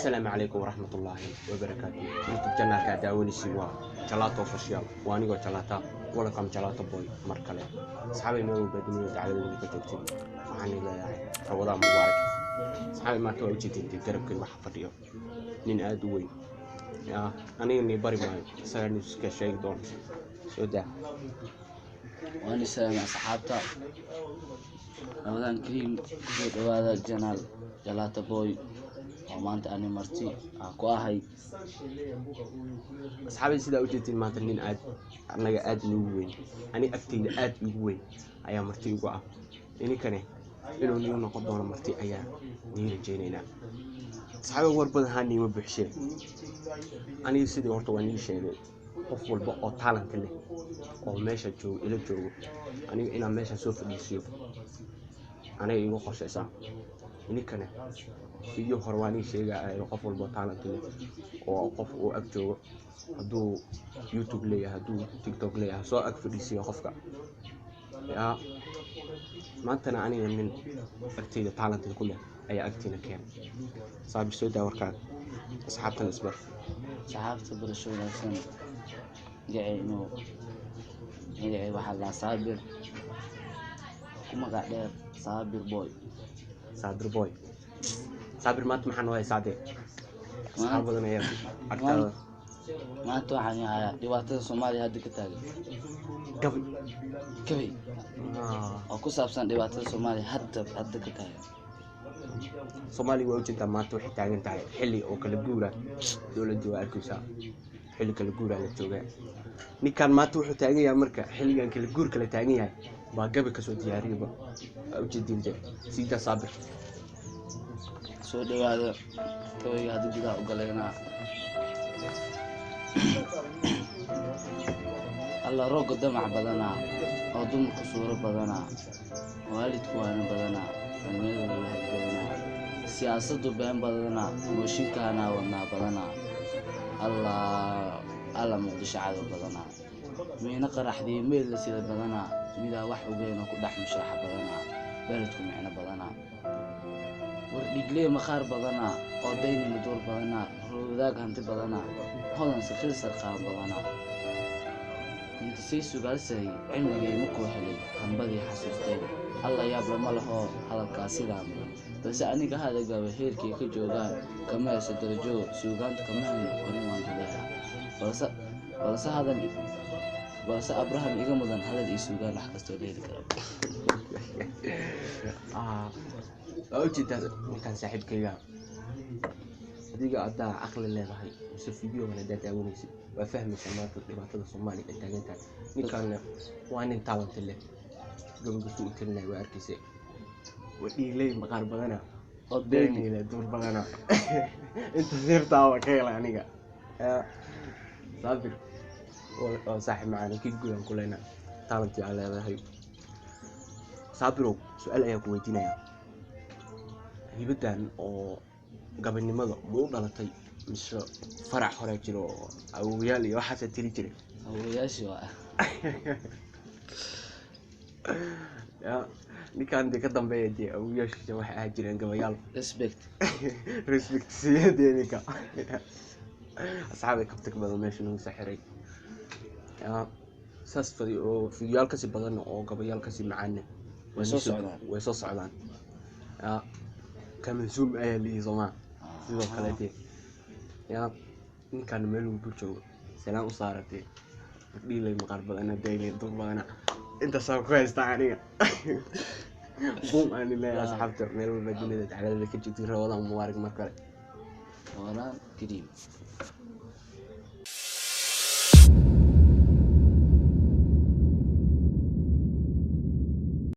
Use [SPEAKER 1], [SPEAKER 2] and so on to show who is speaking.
[SPEAKER 1] Assalaamu calaykum waraxmatullaahi wabarakaatu. YouTube channelka aad daawanaysi waa Jalato Official, waa anigoo Jalata. Welcome Jalato Boy mar kale. Asxaabay, meel walba dunida dacaladeeda ka joogtiin, waxaan leeyahay Ramadaan mubaarak. Asxaabay, maanta waa ujeedin garabkay waxa fadhiyo nin aad u weyn. Yaa aniga ni bari maayo, isagaa newska sheegi doona. Soo daa.
[SPEAKER 2] Waan salaamay asxaabta. Ramadaan kariim. Kusoo dhawaada channel Jalata Boy oo maanta ani marti aan ku ahay.
[SPEAKER 1] Asxaabay, sidaa ujeedtiin, maanta nin aad annaga aad noogu weyn, ani agteyda aad igu weyn ayaa marti igu ah. Ininkane inuu nigu noqon doono marti ayaa nii rajeynaynaa. Asxaabay, war badan haa niima buuxshee. Aniga sidii horta waa nii sheegay, qof walba oo talent leh oo meesha joogo ila joogo, aniga inaan meesha soo fadhiisiyo aniga igu qorshaysaa. Ininkane video hore waa nii sheegaya, qof walba oo talent leh oo qof uu ag joogo, hadduu YouTube leeyahay, hadduu TikTok leeyahay, soo ag fadhiisiyo qofka. Yaa maantana aniga nin agteyda talent ku leh ayaa agtiina keenay. Saabir, soo daa warkaaga, asxaabtana isbar.
[SPEAKER 2] Asxaabta, barasho wanaagsan. Magacay inuu magacay waxaa la Saabir, ku magac dheer Saabir Boy.
[SPEAKER 1] Saabir Boy. Saabir, maanta maxaa noo haysaa dee? Asxaab badan ayaa agtaada.
[SPEAKER 2] Maanta waxaan hayaa dhibaatada Soomaaliya hadda ka taagan.
[SPEAKER 1] Gabay.
[SPEAKER 2] Gabay oo ku saabsan dhibaatada Soomaaliya hadda ka taagan.
[SPEAKER 1] Soomaaliya waa ujeedaa, maanta waxay taagan tahay xilli oo kala guura. Dowladda waa arkaysaa, xilli kala guuraa la joogaa. Ninkan maanta wuxuu taagan yahay, marka xilligan kala guurka la taagan yahay baa gabi kasoo diyaariyaba. Waa ujeediin de. Siida Saabir.
[SPEAKER 2] Soo dhawaada. Gabayga hadda gudaha u galeynaa. Alla rooga damac badanaa oo dumarku suuro badanaa, waalidku waana badanaa, cilmiyadu lahad badanaa, siyaasaddu been badanaa, mooshinkaanaa wadnaa badanaa. Allah alla, Muqdisho cadow badanaa, miina qaraxdiyo meel la sida badanaa, midaa wax ogeyn oo ku dhex mushaaxa badanaa, beledku micno badanaa, war dhiglee maqaar badanaa oo dayni maduur badanaa, roowadaag hanti badanaa, hodan sakhir sarqaan badanaa. Intasay sugaalsahay cimrigay markuu helay hambadii xasuustay. Alla yaab lama lahoo hadalkaa sidaa mudan, balse aniga hadagaaba heerkay ka joogaan kama heyso darajo. Suugaanta kama helno korin, waan dadaala, balse hadal, balse Abraham iga mudan hadal iyo suugaan wax kastoo la heli karo.
[SPEAKER 1] Waa ujeedaa ninkan saaxiibkayga. Adiga haddaa caqli leedahay mise videogan haddaa daawanaysid, waa fahmaysaa maanta dhibaatada Soomaaliya ay taagan tahay. Ninkanna waa nin talent leh. Gabagabtuu u talinaya waa arkaysa: waa dhiigley maqaar badana
[SPEAKER 2] oo deyni
[SPEAKER 1] daynile duur badana. Inta sirtaa waa ka helay aniga. Yaa, Saabir waa saaxiib macaan, kii gudan ku leynaa talent aa leedahay. Saabirow, su-aal ayaa ku weydiinaya: hibadan oo gabanimada ma u dhalatay mise farac horaa jiro oo awowayaal iyo waxaasaa tiri jiray?
[SPEAKER 2] Awowayaashii waa.
[SPEAKER 1] Ya ninkan dee ka dambeeya dee awowayaashiisa waxay ahaa jireen gabayaal.
[SPEAKER 2] Respect.
[SPEAKER 1] Respect siiya dee ninka. Asxaabay, kabtag badan meesha nagu soo xiray. Ya saas fadi oo fiidiyoyaal kasii badan oo gabayaal kasii macaane
[SPEAKER 2] way soo socdaan.
[SPEAKER 1] Way soo socdaan. Ya kamansuum ayaa lihi soomaa sidoo kale dee. Ya ninkan meel walbu joogo salaan u saaratee. Dhiilay maqaar badana, daylay dur badana, intaasaan ku haystaa aniga. Bum aan leeyahay asxaabta meel walba dunida dacladada ka joogtay, Ramadaan mubaarak mar kale.
[SPEAKER 2] Ramadaan kariim.